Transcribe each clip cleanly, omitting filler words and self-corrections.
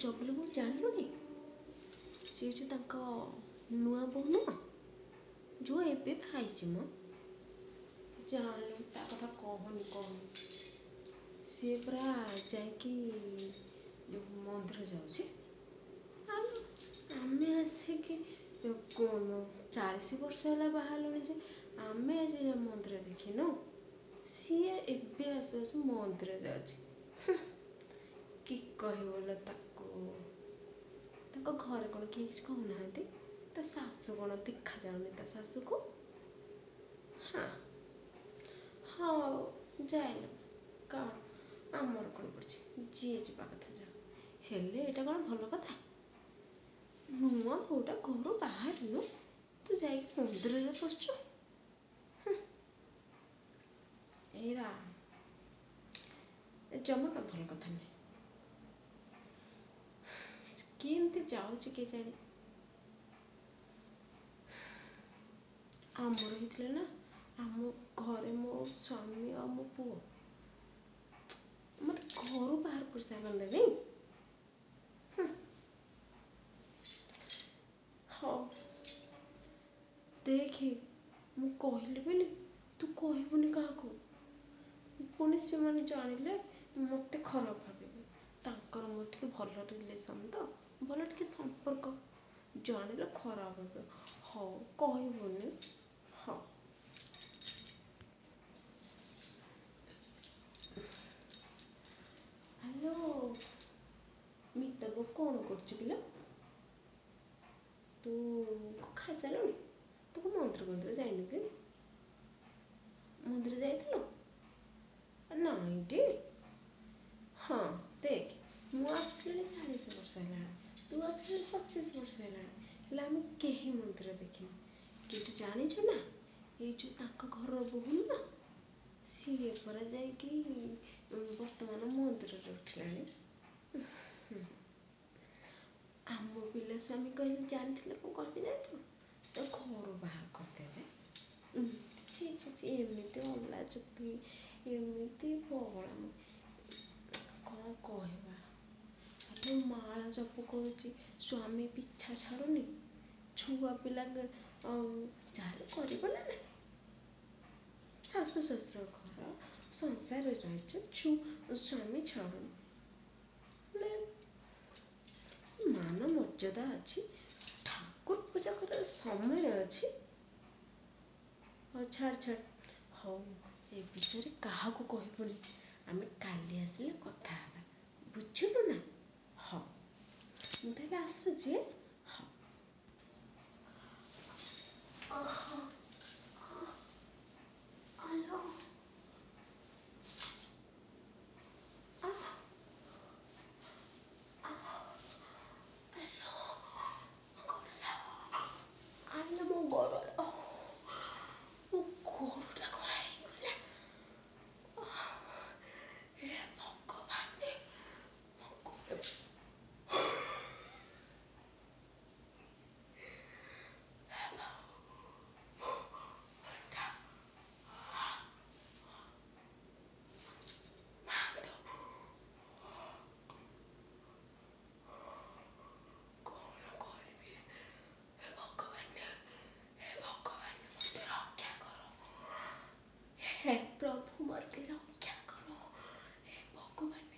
ଚଗଲୁ ବୋହୂ ଜାଣିଲୁନି? ସେ ଯେଉଁ ତାଙ୍କ ନୂଆ ବୋହୂ ନୁହଁ, ଯେଉଁ ଏବେ ବାହା ହେଇଛି ମ, ଜାଣିଲୁ ତା କଥା କହନି କହନି। ସିଏ ପୁରା ଯାଇକି ଯେଉଁ ମନ୍ଦିର ଯାଉଛି। ଆଉ ଆମେ ଆସିକି 40 ବର୍ଷ ହେଲା ବାହାହେଲୁଣି ଯେ ଆମେ ଆଜି ଯାଏଁ ମନ୍ଦିର ଦେଖିନୁ, ସିଏ ଏବେ ଆସୁ ଆସୁ ମନ୍ଦିର ଯାଉଛି। କି କହିବ ଲୋ ତାକୁ। ତାଙ୍କ ଘରେ କ'ଣ କେହି କିଛି କହୁନାହାନ୍ତି? ତା ଶାଶୁ କ'ଣ ଦେଖାଯାଉନି ତା ଶାଶୁକୁ? ହଁ ହଉ ଯାଇଲ, କ'ଣ ଆମର କ'ଣ ପଡ଼ିଛି, ଯିଏ ଯିବା କଥା ଯାଉ। ହେଲେ ଏଇଟା କ'ଣ ଭଲ କଥା? ନୂଆ ବୋହୂଟା ଘରୁ ବାହାରିନୁ, ତୁ ଯାଇକି ମନ୍ଦିରରେ ପଶୁଛୁ। ଏଇରା ଜମା ଭଲ କଥା ନୁହେଁ। କେମିତି ଯାଉଛି କେଜାଣି। ଆମର ହେଇଥିଲେ ନା, ଆମ ଘରେ ମୋ ସ୍ୱାମୀ ଆଉ ମୋ ପୁଅ ମୋତେ ଘରୁ ବାହାର କରିସାରନ୍ତେଣି। ହଉ ଦେଖେ, ମୁଁ କହିଲି ବୋଲି ତୁ କହିବୁନି କାହାକୁ। ପୁଣି ସେମାନେ ଜାଣିଲେ ମୋତେ ଖରାପ ଭାବିବେ। ତାଙ୍କର ମୋର ଟିକେ ଭଲ ରିଲେସନ୍ ତ, ଭଲ ଟିକେ ସମ୍ପର୍କ, ଜାଣିଲେ ଖରାପ ଭାବିବେ। ହଉ କହିବୁନି। ହଉ ହ୍ୟାଲୋ ମିତା ବୋଉ, କ'ଣ କରୁଛୁ କିଲୋ? ତୁ ଖାଇସାରିଲୁଣି? ତୁ ମନ୍ଦିର ମନ୍ଦିର ଯାଇନୁ କି? ମନ୍ଦିର ଯାଇଥିଲୁ? ନାଇଁଟି। ହଁ ଦେଖ, ମୁଁ ଆସିଲିଣି 40 ବର୍ଷ ହେଲାଣି, ତୁ ଆସିଲିଣି 25 ବର୍ଷ ହେଲାଣି, ହେଲେ ଆମେ କେହି ମନ୍ଦିର ଦେଖିନୁ। କିନ୍ତୁ ଜାଣିଛୁ ନା, ଏଇ ଯେଉଁ ତାଙ୍କ ଘରର ବୋହୂ ନୁହଁ, ସିଏ ପରା ଯାଇକି ବର୍ତ୍ତମାନ ମନ୍ଦିରରେ ଉଠିଲାଣି। ଆମ ପିଲା ସ୍ୱାମୀ କହିଲେ ଜାଣିଥିଲେ କ'ଣ କହିବି ଜାଣିଛୁ? ତ ଘରୁ ବାହାର କରିଦେବେ। ଛି ଛି ଛି, ଏମିତି ଅଲାଜୁକି, ଏମିତି ବହଳା, କ'ଣ କହିବା। ଆଲୋ ମାଳା ଜପ କରୁଛି, ସ୍ୱାମୀ ପିଛା ଛାଡ଼ୁନି, ଛୁଆ ପିଲା ଯାହାହେଲେ କରିବ ନା ନାଇଁ? ଶାଶୁ ଶ୍ୱଶୁର ଘର ସଂସାରରେ ରହିଛ, ସ୍ୱାମୀ ଛାଡ଼ୁନି, ହେଲେ ମାନ ମର୍ଯ୍ୟାଦା ଅଛି, ଠାକୁର ପୂଜା କରିବାର ସମୟ ଅଛି। ହଉ ଛାଡ଼ ଛାଡ଼, ହଉ ଏ ବିଷୟରେ କାହାକୁ କହିବୁନି, ଆମେ କାଲି ଆସିଲେ କଥା ହେବା, ବୁଝିଲୁ ନା? ହଉ ମୁଁ ତାହେଲେ ଆସୁଛି। ହଉ। ହ୍ୟାଲୋ ଆଲୋ, ମୋ ଗୋଡ଼, ମୋ ଗୋଡ଼ଟା କ'ଣ ହେଇଗଲା? ହେ ଭଗବାନ, ମୋ ଗୋଡ଼। କ'ଣ କରିବି? ହେ ଭଗବାନ, ହେ ଭଗବାନ, ମୋତେ ରକ୍ଷା କର। ହେ ପ୍ରଭୁ, ମୋତେ ରକ୍ଷା କର। ହେ ଭଗବାନ,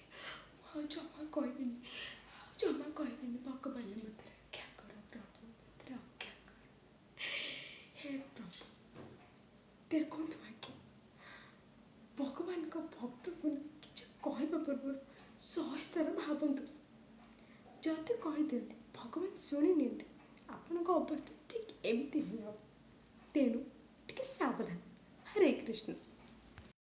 ମୁଁ ଆଉ ଜମା କହିବିନି, ଆଉ ଜମା କହିବିନି। ଭଗବାନ ମୋତେ ରକ୍ଷା କର, ପ୍ରଭୁ ମୋତେ ରକ୍ଷା କର, ହେ ପ୍ରଭୁ। ଦେଖନ୍ତୁ ଆଜ୍ଞା, ଭଗବାନଙ୍କ ଭକ୍ତକୁ କିଛି କହିବା ପୂର୍ବରୁ 100 ଥର ଭାବନ୍ତୁ। ଯଦି କହିଦିଅନ୍ତି ଭଗବାନ ଶୁଣି ନିଅନ୍ତି, ଆପଣଙ୍କ ଅବସ୍ଥା ଠିକ୍ ଏମିତି ହିଁ ହେବ। ତେଣୁ ଟିକେ ସାବଧାନ। ହରେ କୃଷ୍ଣ।